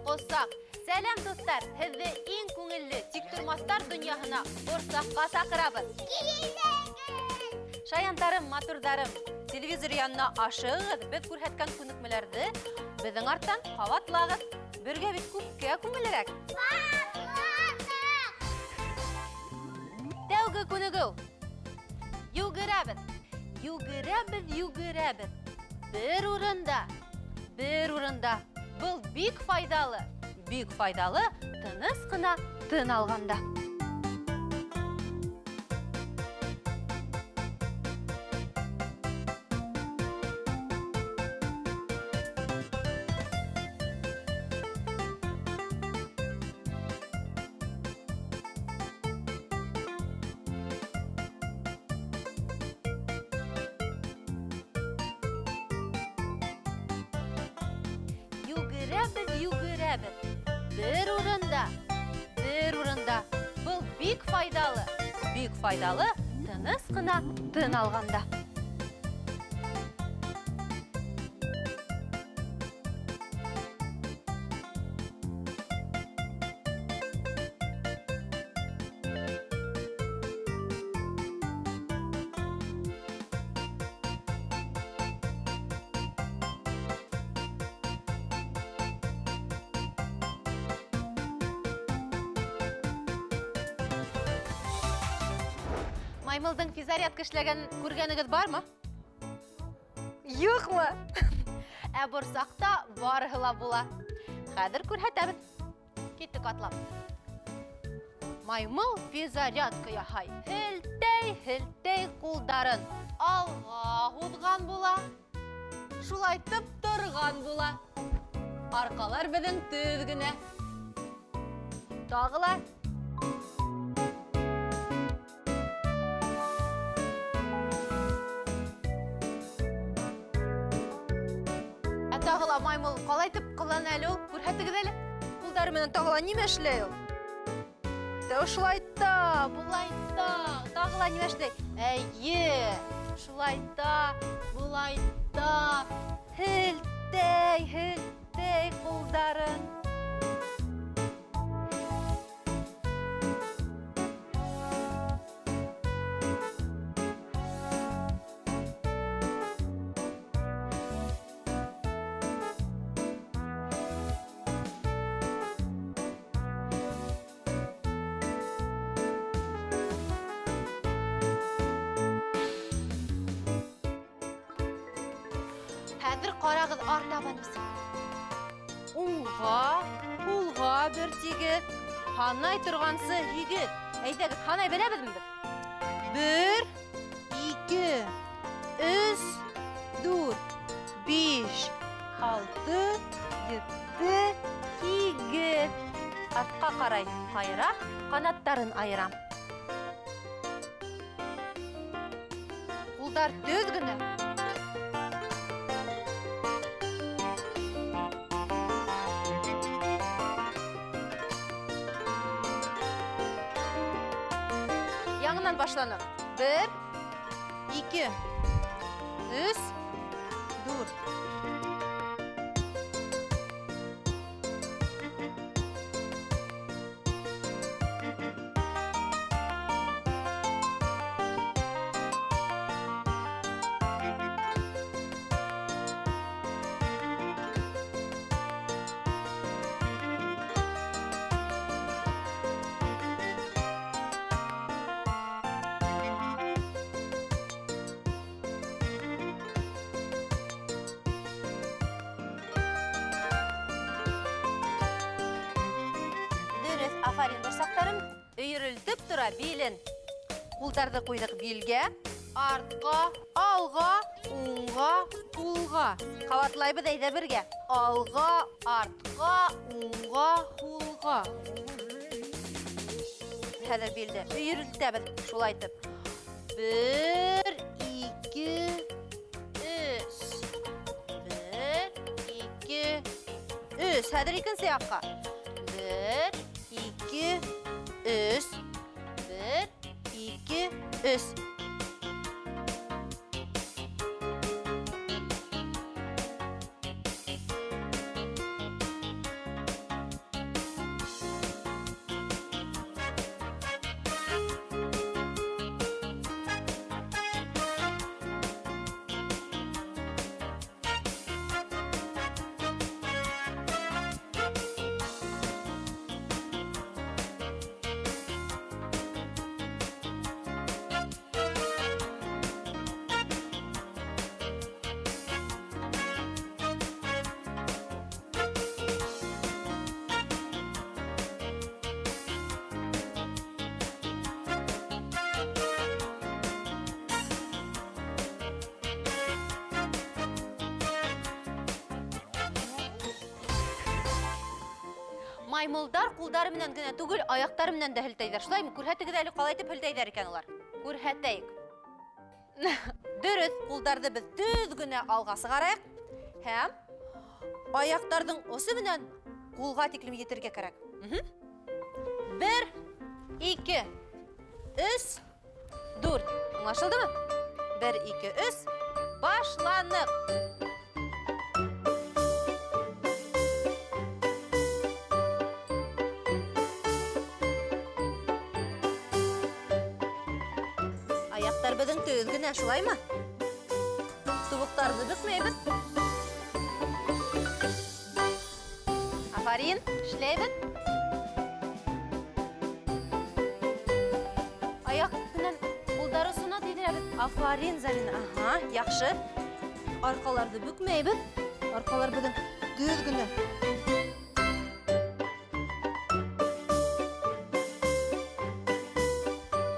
Ҡосаҡ. Сәләм, дуҫтар! Һеҙҙе иң күңелле тиктормастар донъяһына борсаҡҡа саҡырабыҙ. Килегеҙ! Шаяндарым, матурҙарым, телевизор янына ашығығыҙ, беҙ күрһәткән күнекмәләрҙе беҙҙең арттан ҡабатлағыҙ. Бергә бит күпкә күңеллерәк. Башланыҡ! Тәүге күнегеү. Йүгерәбеҙ. Йүгерәбеҙ, йүгерәбеҙ. Бер урында, бер урында. Был бик файҙалы, бик файҙалы тыныс ҡына тын алғанда. Йүгерәбеҙ, йүгерәбеҙ. Бер урында, бер урында. Был бик файҙалы, бик файҙалы тыныс ҡына тын алғанда. Маймылдың физзарядка эшләгәнен күргәнегеҙ бармы? Юҡмы? Ә борсаҡта барыһы ла була. Хәҙер күрһәтәбеҙ. Киттек атлап. Маймыл физзарядка яһай. Һелтәй, һелтәй ҡулдарын. Алға һуҙған була. Шулайтып торған була. Арҡалар беҙҙең төҙ генә. Тағы ла. Ә тағы ла маймыл ҡалайтып ҡылана әле ул? Күрһәтегеҙ әле. Ҡулдары менән тағы ла нимә эшләй ул? Тәү шулайта, булайта. Тағы ла нимә эшләй? Эйе, шулайта, булайта. Һелтәй, һелтәй ҡулдарын. Хәҙер ҡарағыҙ артабан үсә. Уңға, һулға бер тигеҙ. Һанай торғансы һигеҙ. Әйҙәгеҙ, һанай беләбеҙме беҙ? 1, 2, 3, 4, 5, 6, 7, 8. Артҡа ҡарай ҡайыра, ҡанаттарын айырам. Ҡулдар төҙ генә. Яңынан башланыҡ. 1, 2, 3, 4. Дөрөҫ, афарин, борсаҡтарым. Өйөрөлтөп тора билен. Ҡулдарҙы ҡуйҙыҡ билгә. Артҡа, алға, уңға, һулға. Ҡабатлайбыҙ әйҙә бергә. Алға, артҡа, уңға, һулға. Хәҙер билде өйөрөлтәбеҙ шулайтып. 1, 2, 3. 1, 2, 3. Хәҙер икенсе яҡҡа. 1, 2, 3. 1, 2, 3. Маймылдар ҡулдары менән генә түгел, аяҡтары менән дә һелтәйҙәр. Шулаймы? Күрһәтегеҙ әле, ҡалай итеп һелтәйҙәр икән улар. Күрһәтәйек. Дөрөҫ, ҡулдарҙы беҙ төҙ генә алға сығарайыҡ һәм аяҡтарҙың осо менән ҡулға тиклем етергә кәрәк. 1, 2, 3, 4. Аңлашылдымы? 1, 2, 3. Башланыҡ. Аяҡтар беҙҙең төҙ генә, шулаймы? Тубыҡтарҙы бөкмәйбеҙ. Афарин, эшләйбеҙ. Аяҡ менән ҡулдар осона тейҙерәбеҙ. Афарин, Зарина. Аһа, яҡшы. Арҡаларҙы бөкмәйбеҙ. Арҡалар беҙҙең төҙ генә.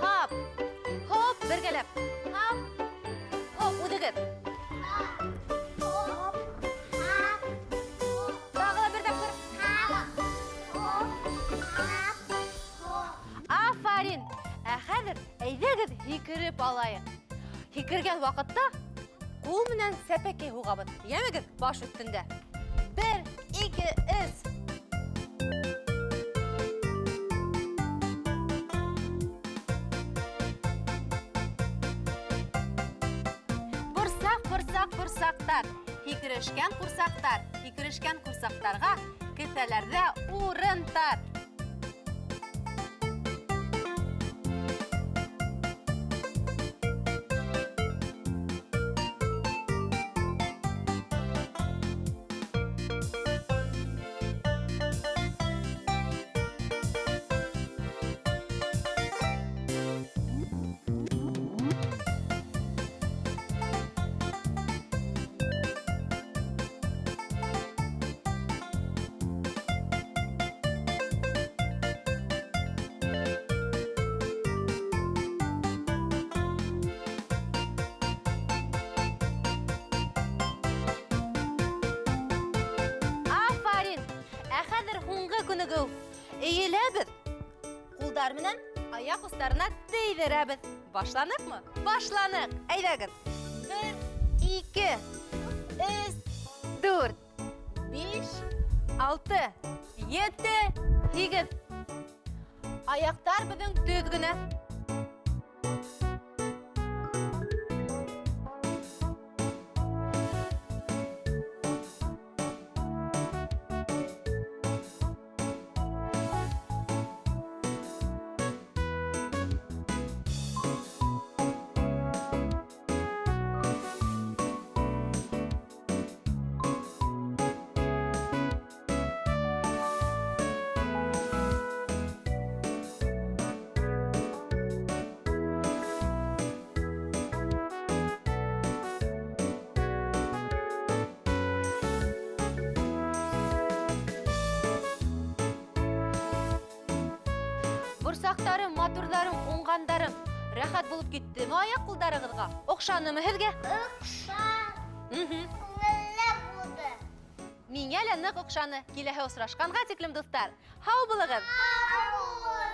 Һап, һоп, бергәләп. Һап, һоп, үҙегеҙ. Хоп, хап, хоп. Тағы ла бер тапҡыр. Хап, хоп, хап, хоп. Афарин! Ә хәҙер әйҙәгеҙ һикереп алайыҡ. Һикергән ваҡытта ҡул менән сәпәкәй һуғабыҙ. Йәмегеҙ, баш өҫтөндә. 1, 2, 3. Бурсаҡ, бурсаҡ, бурсаҡтар. Һикерешкән ҡурсаҡтар. Һикерешкән ҡурсаҡтарға кеҫәләрҙә урын тар. Эйеләбеҙ, ҡулдар менән аяҡ остарына тейҙерәбеҙ. Башланыҡмы? Башланыҡ. Әйҙәгеҙ. 1, 2, 3, 4, 5, 6, 7, 8. Аяҡтар беҙҙең төҙ генә. Бурсаҡтарым, матурҙарым, уңғандарым, рәхәт булып киттеме аяҡ ҡулдарығыҙға? Оҡшанымы һеҙгә? Оҡшаны. Күңелле булды. Миңә лә ныҡ оҡшаны. Киләһе осрашҡанға тиклем, дуҫтар. Һау булығыҙ. Һау булығыҙ.